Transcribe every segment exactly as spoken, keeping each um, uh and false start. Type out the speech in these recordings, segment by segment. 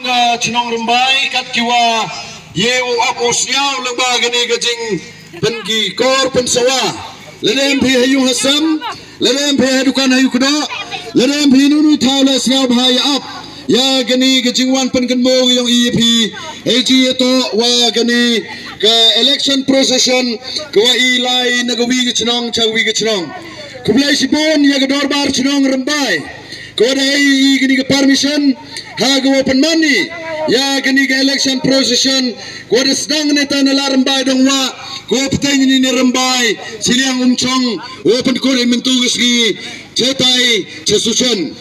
Ka chnong Rymbai kat ki wa ye u ap u sniaw lyngba kani ka jingpynkor pynsawa. Lada em phi ha yung ha sem, lada em phi ha dukan ha yung kdoh, lada em phi nunu thaw la sniaw bha ya ap ya kani ka jingwan pynkynmaw yong i ya phi. Hei ji ya to wa kani ka election procession ka wa i lai na ka wi ka chnong cha ka wi ka chnong. Khublei chibun ya ka dorbar chnong Rymbai ka wa da ai i kani ka permission ha ka wa pynman i ya kani ka election procession ka wa da sdang ne ta na la Rymbai dong wa ka wa pteng ni ne Rymbai chiliang Umchong wa pynkut i myntu ka sngi chetai cha suchen.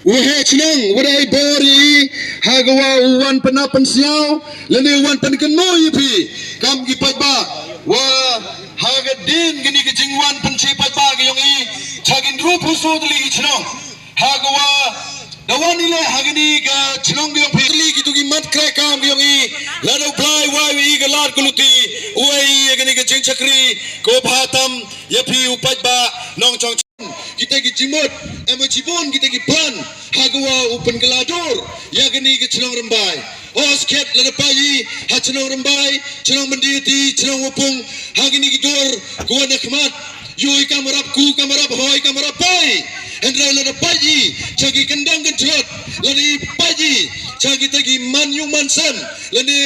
Wa he chnong wa da ai bor i ha ka wa u wan pynap pynsniaw lane u wan pynkynmaw i phi kam ki paidbah wa ha ka din kani ka jingwan pynchi paidbah ka yong i cha ki ndru phuso tylli ki chnong. Ha ka wa da wan i le ha kani ka chnong ka yong phi tylli ki tu ki mat kre kam ka yong i. Lada u Blai wa i ka lad ka luti u ai i ya kani ka jingchakri ka wa bha tam ya phi u paidbah nongchong. Kita ki jingmut em wa chibun kita ki plan ha ka wa u pynkylla dur ya kani ka chnong Rymbai. O skhet lada pait i ha chnong Rymbai, chnong Myndiati, chnong Wapung, ha kani ki dur ka wa na khmat. Yo i kam rap ku, kam rap hoi, kam rap pai. Hynrei lada pait i cha ki kyndong kynjot, lada i pait i cha kita ki man yung man sem, lada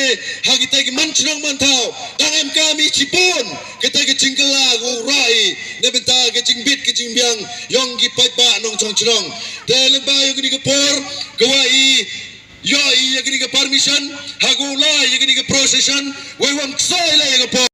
ha kita ki man chnong man thaw, dang em kam i chibun kita ki jingkylla ka wa u rah i na bynta ka jingbit ka jingbiang yong ki paidbah nongchong chnong. Te lyngba yong kani ka por ka wa i yoh i ya kani ka permission ha ka wa u lai ya kani ka procession, wa i wan kso i le ya ka por.